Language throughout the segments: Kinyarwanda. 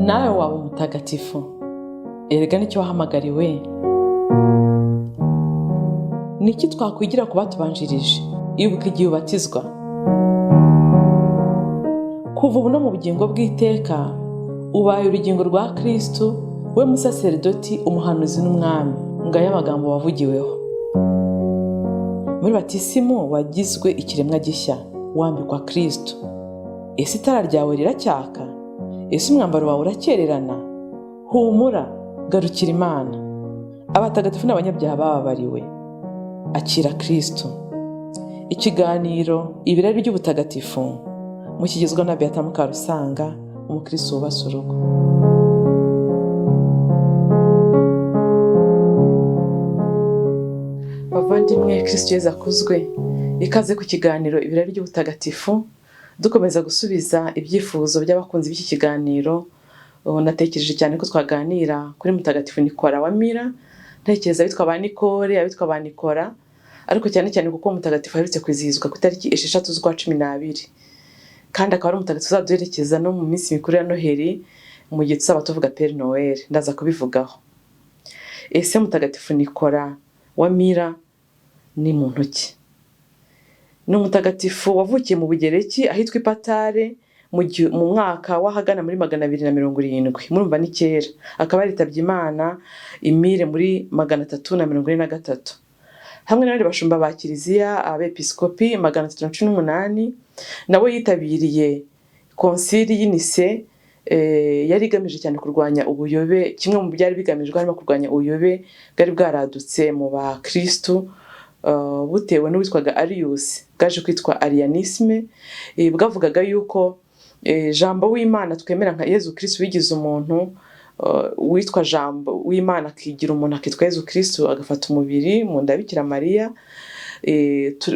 Nawe waba umutagatifu, erega nicyo wahamagariwe. Ni iki twakwigira ku batubanjirije? Ibuka igihe ubatizwa. Kuva ubu no mu bugingo bw'iteka, ubaye urugingo rwa Kristu, we musaseridoti, umuhanuzi n'umwami. Ngayo amagambo wavugiweho muri batisimu. Wagizwe ikiremwa gishya, wambikwa Kristu. Ese itara ryawe riracyaka? Ese umwambaro wawe urakererana? Humura, garukira Imana. Abatagatifu n'abanyabyaha bababariwe. Akira Kristu. Ikiganiro Ibirari by'Ubutagatifu mukigezwa na Beata Mukarusanga, umukristo wubatse urugo. Bavandimwe, Kristu Yezu akuzwe! Ikaze ku kiganiro Ibirari by'Ubutagatifu. Dukomeza gusubiza ibyifuzo by'abakunzi b'iki kiganiro. Ubu natekereje cyane ko twaganira kuri Mutagatifu Nikora wa Mira, ntekereza abitwa ba Nikore, abitwa ba Nikora, ariko cyane cyane kuko mutagatifu aherutse kwizihizwa ku itariki 6 z'ukwa 12, kandi akaba ari umutagatifu uzaduherekeza no mu minsi mikuru ya Noheli, mu gihe tuzaba tuvuga Père Noël. Ndaza kubivugaho. Ese Mutagatifu Nikora wa Mira ni muntu ki? Ni umutagatifu wavukiye mu Bugereki ahitwa Ipatare mu mwaka w'ahagana muri 270. Murumva ni kera. Akaba yaritabye Imana imire muri 343, hamwe n'abandi bashumba ba kiliziya, abepiskopi 318. Nawe yitabiriye konsili y'Inise yari igamije cyane kurwanya ubuyobe. Kimwe mu byari bigamijwe harimo kurwanya ubuyobe bwari bwaradutse mu bakristu butewe n'uwitwaga Arius, bwaje kwitwa Arianisme. Bwavugaga yuko Jambo w'Imana twemera nka Yezu Kristu wigize umuntu, witwa Jambo w'Imana akigira umuntu akitwa Yezu Kristu, agafata umubiri mu nda ya Bikira Mariya,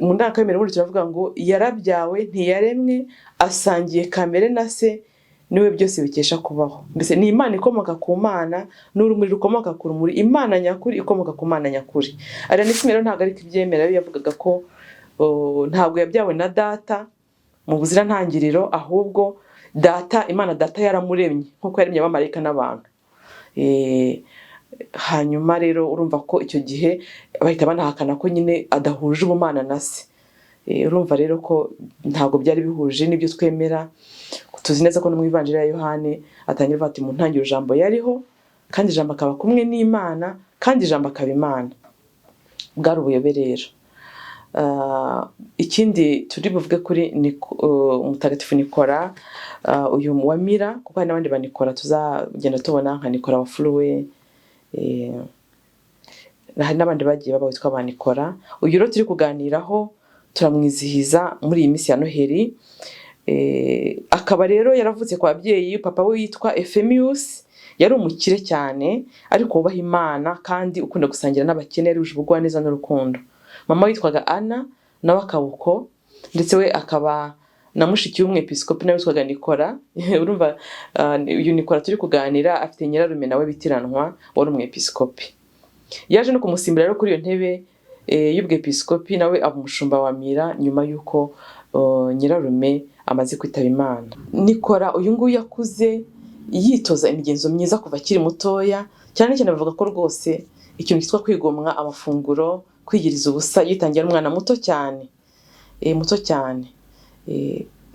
mu ndangakamere ubundi turavuga ngo yarabyawe, ntiyaremwe, asangiye kamere na se, niwe byose bikesha kubaho. Mbese ni Imana ikomoka ku Mana, ni urumuri rukomoka ku rumuri, Imana nyakuri ikomoka ku Mana nyakuri. Arianisme rero ntabwo ariko ibyemera. Yo yavugaga ko ntabwo yabyawe na Data mu buzirantangiriro, ahubwo Data, Imana Data, yaramuremye nk'uko yaremye abamarayika n'abantu. Hanyuma rero urumva ko icyo gihe bahita banahakana ko nyine adahuje ubumana na se. Urumva rero ko ntabwo byari bihuje n'ibyo twemera. Tuzi neza ko no mu Ivanjiri ya Yohani atangira avuga ati: "Mu ntangiriro Ijambo yariho, kandi Ijambo akaba kumwe n'Imana, kandi Ijambo akaba Imana." Bwari ubuyobe rero. Ikindi turi buvuge kuri Mutagatifu Nikora uyu wa Mira, kuko hari n'abandi ba Nikora tuzagenda tubona, nka Nikora wa Furuwe, hari n'abandi bagiye baba witwa ba Nikora. Uyu rero turi kuganiraho turamwizihiza muri iyi minsi ya Noheli. Akaba rero yaravutse ku babyeyi, papa we witwa Efemius yari umukire cyane ariko wubaha Imana kandi ukunda gusangira n'abakene, yari yuje ubugwaneza n'urukundo. Mama witwaga Ana, nawe akaba uko, ndetse we akaba na mushiki w'umwepiskopi nawe witwaga Nikora. Urumva uyu Nikora turi kuganira afite nyirarume nawe bitiranwa wari umwepiskopi. Yaje no kumusimbura rero kuri iyo ntebe y'ubwepiskopi, nawe aba umushumba wa Mira nyuma y'uko nyirarume amaze kwitaba Imana. Nikora uyu nguyu yakuze yitoza imigenzo myiza kuva akiri mutoya, cyane cyane bavuga ko rwose ikintu cyitwa kwigomwa amafunguro, kwigiriza ubusa, yitangira umwana muto cyane, muto cyane.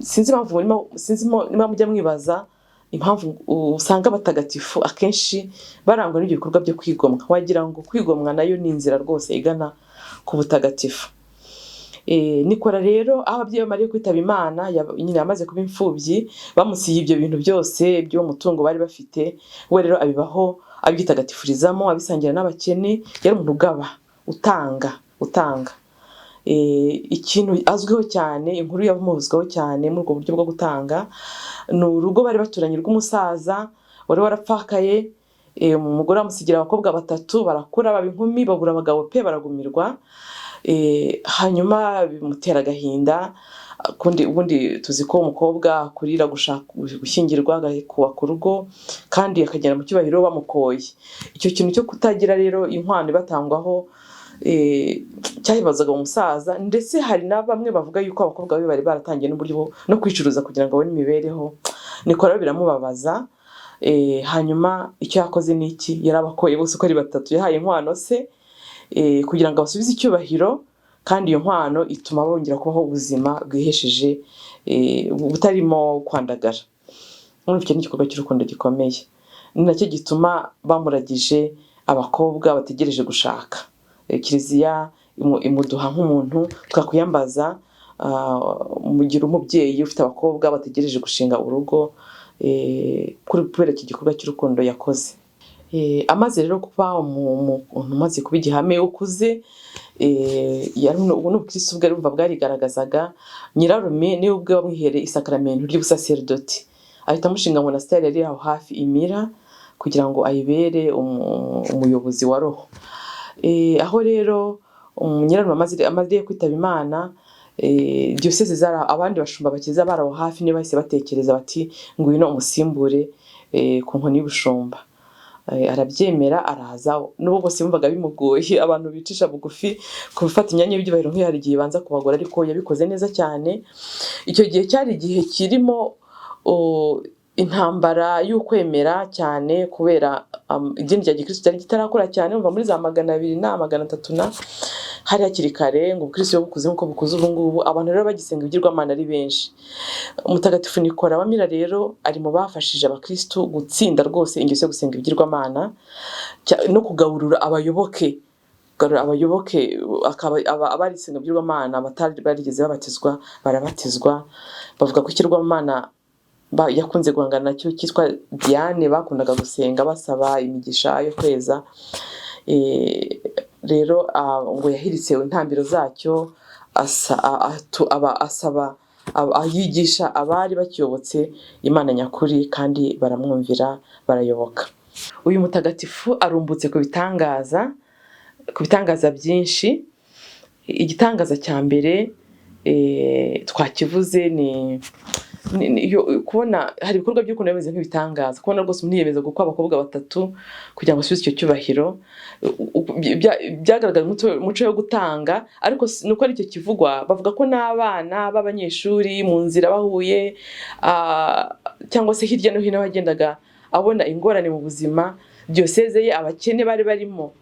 Sinzi impamvu sinzi niba mujya mwibaza impamvu usanga abatagatifu akenshi barangwa n'ibyo bikorwa byo kwigomwa. Wagira ngo kwigomwa nayo ni inzira rwose igana ku butagatifu. Nikora rero, aho ababyeyi bamariye kwitaba Imana, nyine yamaze kuba imfubyi, bamusiye ibyo bintu byose by'uwo mutungo bari bafite. We rero abibaho abyitagatifurizamo, abisangira n'abakene. Yari umuntu ugaba, utanga, utanga. Ikintu azwiho cyane, inkuru yamuvuzweho cyane muri ubwo buryo bwo gutanga, ni urugo bari baturanye rw'umusaza wari warapfakaye. Umugore amusigira abakobwa batatu, barakura baba inkumi, babura abagabo pe, baragumirwa. Hanyuma bimutera agahinda. Ubundi tuzi ko umukobwa akurira gushaka gushyingirwa, agakubaka urugo kandi akagera mu cyubahiro bamukoye. Icyo kintu cyo kutagira rero inkwano ibatangwaho cyahibazaga umusaza, ndetse hari na bamwe bavuga yuko abakobwa be bari baratangiye n'uburyo no kwicuruza kugira ngo babone imibereho. Nikora biramubabaza. Hanyuma icyo yakoze ni iki? Yarabakoye bose uko ari batatu. Yahaye inkwano se kugira ngo abasubize icyubahiro, kandi iyo nkwano ituma bongera kubaho ubuzima bwihesheje, butarimo kwandagara. Urumva icyo ni igikorwa cy'urukundo gikomeye, ni nacyo gituma bamuragije abakobwa bategereje gushaka. Kiliziya imuduha nk'umuntu twakwiyambaza mugira umubyeyi ufite abakobwa bategereje gushinga urugo, kubera iki gikorwa cy'urukundo yakoze. Amaze rero kuba umuntu umaze kuba igihame ukuze, ubu ni ubukristo bwe, urumva bwarigaragazaga. Nyirarume niwe ubwe wamwihereye isakaramentu ry'ubusaserdoti, ahita amushinga monasiteri yari aho hafi imira, kugira ngo ayibere umuyobozi wa roho. Aho rero nyirarume amaze kwitaba Imana, diyoseze zari abandi bashumba bakiza bari aho hafi niba bahise batekereza bati: "Ngwino umusimbure ku nkoni y'ubushumba." Arabyemera, araza, nubwo bose bumvaga bimugoye. Abantu bicisha bugufi gufata imyanya y'ibyubahiro nk'iyo hari igihe ibanza kubagora, ariko yabikoze neza cyane. Icyo gihe cyari igihe kirimo intambara y'ukwemera cyane, kubera idini rya gikristo ryari ritarakura cyane. Umva, muri za 200 na 300 na hari hakiri kare ngo ubukristo bukuze nk'uko bukuze ubu ngubu. Abantu rero bagisenga ibigirwamana ari benshi. Umutagatifu Nikora wa Mira rero ari mu bafashije abakristo gutsinda rwose ingeso yo gusenga ibigirwamana no kugaburura abayoboke, kugarura abayoboke akaba abarisenga ibigirwamana batari barigeze babatizwa barabatizwa. Bavuga ko ikigirwamana yakunze guhangana nacyo cyitwa Diane, bakundaga gusenga basaba imigisha yo kweza. Rero ngo yahiritse intambiro zacyo, asaba, yigisha abari bakiyobotse Imana nyakuri, kandi baramwumvira, barayoboka. Uyu mutagatifu arumbutse ku bitangaza byinshi. Igitangaza cya mbere twakivuze, ni kubona hari ibikorwa by'urukundo bimeze nk'ibitangaza, kubona rwose umuntu yiyemeza gukwa abakobwa batatu kugira ngo asubize icyo cyubahiro. Byagaragaje umuco wo gutanga, ariko nuko aricyo kivugwa. Bavuga ko n'abana b'abanyeshuri mu nzira bahuye, cyangwa se hirya no hino aho yagendaga abona ingorane mu buzima, diyoseze ye, abakene bari barimo,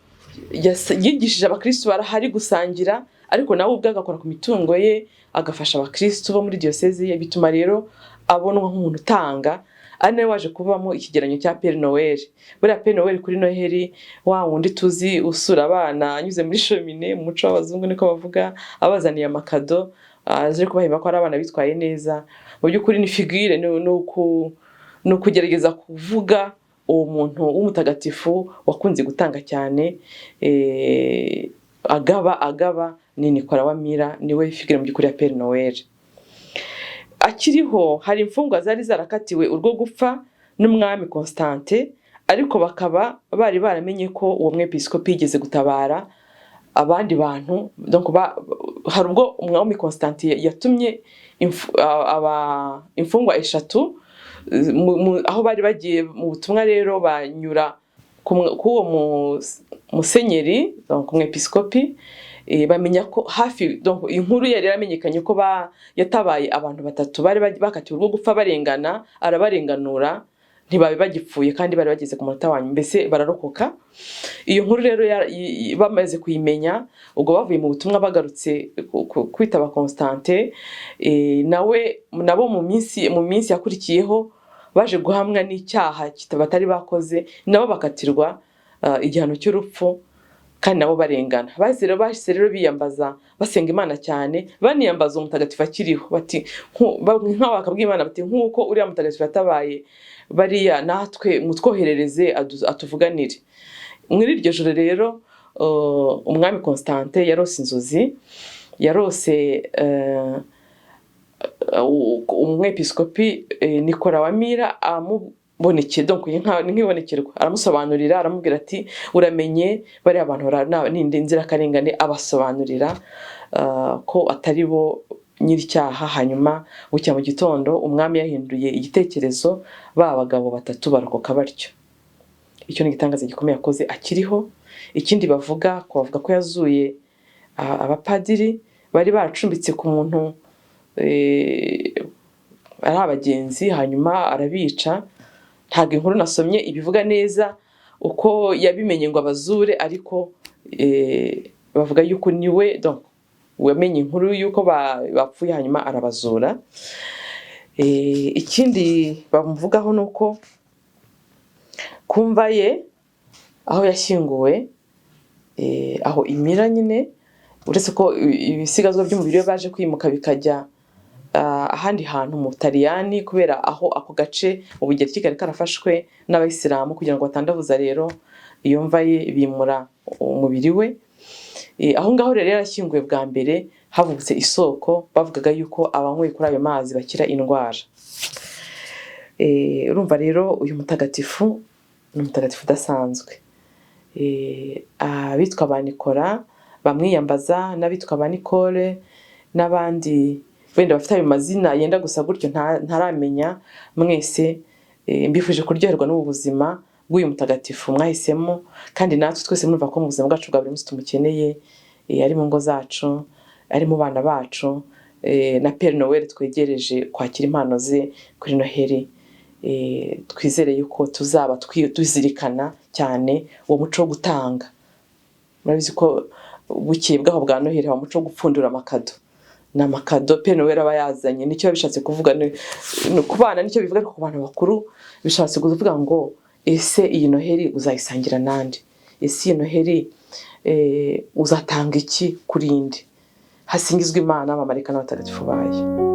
yigishije abakristu barahari gusangira, ariko nawe ubwe agakora ku mitungo ye, agafasha abakristu bo muri diyoseze ye. Bituma rero abonwa nk'umuntu utanga, ari nawe waje kubamo ikigereranyo cya Père Noël. Buriya Père Noël kuri Noheli, wa wundi tuzi usura abana anyuze muri cheminée, mu muco w'abazungu niko bavuga, abazaniye amakado aje kubahemba ko ari abana bitwaye neza, mu by'ukuri ni figure, ni ukugerageza kuvuga uwo muntu w'umutagatifu wakunze gutanga cyane, agaba agaba. Ni Nikora wa Mira, niwe figure mu by'ukuri ya Père Noël. Akiriho, hari imfungwa zari zarakatiwe urwo gupfa n'umwami Constantin, ariko bakaba bari baramenye ko uwo mwepiskopi yigeze gutabara abandi bantu. Donc hari ubwo umwami Constantin yatumye imfungwa eshatu aho bari bagiye mu butumwa. Rero banyura k'uwo musenyeri, donc umwepiskopi, bamenya ko hafi, donc inkuru yari yaramenyekanye ko yatabaye abantu batatu bari bakatiwe urwo gupfa barengana, arabarenganura, ntibabe bagipfuye kandi bari bageze ku munota wa nyuma, mbese bararokoka. Iyo nkuru rero bamaze kuyimenya, ubwo bavuye mu butumwa bagarutse kwitaba Constantin, nawe nabo mu minsi yakurikiyeho baje guhamwa n'icyaha batari bakoze, nabo bakatirwa igihano cy'urupfu kandi nabo barengana. Bahise rero biyambaza, basenga Imana cyane, baniyambaza umutagatifu akiriho, bati nk'aho bakabwira Imana bati: "Nk'uko uriya mutagatifu yatabaye bariya, natwe mutwoherereze atuvuganire." Muri iryo joro rero, umwami Constantin yarose inzozi, yarose umwepiskopi Nikora wa Mira amubonekeye, donc ni nk'ibonekerwa, aramusobanurira, aramubwira ati: "Uramenye bariya bantu ni inzirakarengane." Abasobanurira ko atari bo nyir'icyaha. Hanyuma bucya mu gitondo umwami yahinduye igitekerezo, ba bagabo batatu barokoka batyo. Icyo ni igitangaza gikomeye yakoze akiriho. Ikindi bavuga ko yazuye abapadiri bari baracumbitse ku muntu ari abagenzi, hanyuma arabica. Ntabwo inkuru nasomye ibivuga neza uko yabimenye ngo abazure, ariko bavuga yuko niwe, donc, wamenye inkuru yuko bapfuye, hanyuma arabazura. Ikindi bamuvugaho ni uko ku mva ye aho yashyinguwe, aho i Myra nyine, uretse ko ibisigazwa by'umubiri we baje kwimuka bikajya ahandi hantu mu Butaliyani, kubera aho ako gace mu Bugereki kari karafashwe n'Abayisilamu, kugira ngo batandavuza rero iyo mva ye, bimura umubiri we. Aho ngaho rero yarashyinguwe bwa mbere, havutse isoko bavugaga yuko abanyweye kuri ayo mazi bakira indwara. Urumva rero uyu mutagatifu ni umutagatifu udasanzwe. Abitwa ba Nikora bamwiyambaza, n'abitwa ba Nicole, n'abandi wenda bafite ayo mazina yenda gusa gutyo ntaramenya, mwese mbifuje kuryoherwa n'ubu buzima bw'uyu mutagatifu mwahisemo, kandi natwe twese murumva ko mu buzima bwacu bwa buri munsi tumukeneye, ari mu ngo zacu, ari mu bana bacu, na Père Noël twegereje kwakira impano ze kuri Noheli. Twizere yuko tuzaba tuzirikana cyane uwo muco wo gutanga. Murabizi ko bukeye bwaho bwa Noheli haba umuco wo gupfundura amakado. Ni amakado Père Noël aba yazanye, nicyo biba bishatse kuvuga. Ni ku bana nicyo bivuga, ariko ku bantu bakuru bishatse kuvuga ngo: ese iyi Noheli uzayisangira nande? Ese iyi Noheli uzatanga iki kuri indi? Hasingizwe Imana, abamarayika n'abatagatifu bayo.